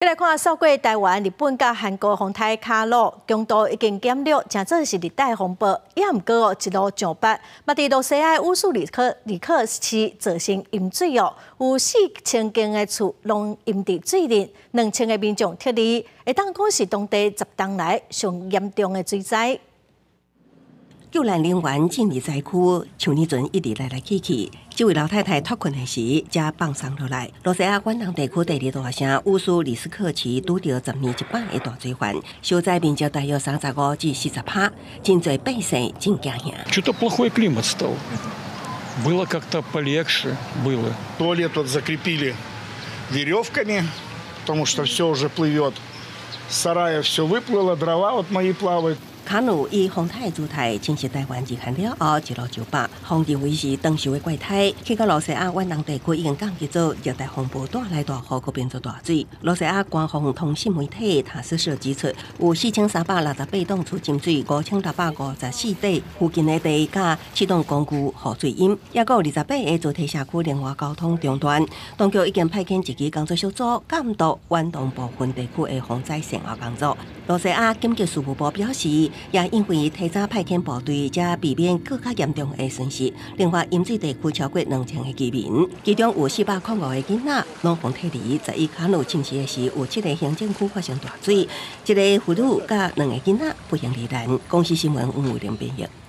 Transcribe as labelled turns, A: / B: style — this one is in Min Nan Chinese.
A: 來看掃過臺灣、日本佮韓國風台卡努，強度已經減弱，成做是熱帶風暴，也毋過哦一路上北，嘛佇露西亞烏蘇里克里克市造成淹水哦，有4000間的厝攏淹佇水裡，2000個民眾撤離，會當講是當地10冬來上嚴重的水災。
B: 救難人員進入災區，像呢陣一直來來去去。這位老太太脫困的時，才放鬆落來。露西亞遠東地區第二大城烏蘇里斯克市拄著10年一擺的大水患，受災面積大約35至40趴，真濟百姓真驚嚇。
C: Что-то плохой климат стал. Было как-то полегче, было.
D: Туалет вот закрепили веревками, потому что все уже плывет. С сарая все выплыло, дрова вот мои плавают.
B: 卡努以風台姿態侵襲臺灣日韓了後，一路就北，予認為是長壽的怪胎，去到露西亞遠東地區已經降級做熱帶風暴，帶來大雨，閣變做大水。露西亞官方通訊媒體塔斯社指出，有4368棟厝浸水，5654塊附近的地佮七棟公寓予水淹，抑閣有28個主體社區連外交通中斷。當局已經派遣一支工作小組監督遠東部分地區的防災善後工作。露西亞緊急事務部表示，也因為提早派遣部隊，才避免閣較嚴重的損失。另外，淹水地區超過2000個居民，其中有405個囡仔攏予撤離。十一卡努侵襲的時，有七個行政區發生大水，一個婦女佮兩個囡仔不幸罹難。公視新聞吳偉玲編譯。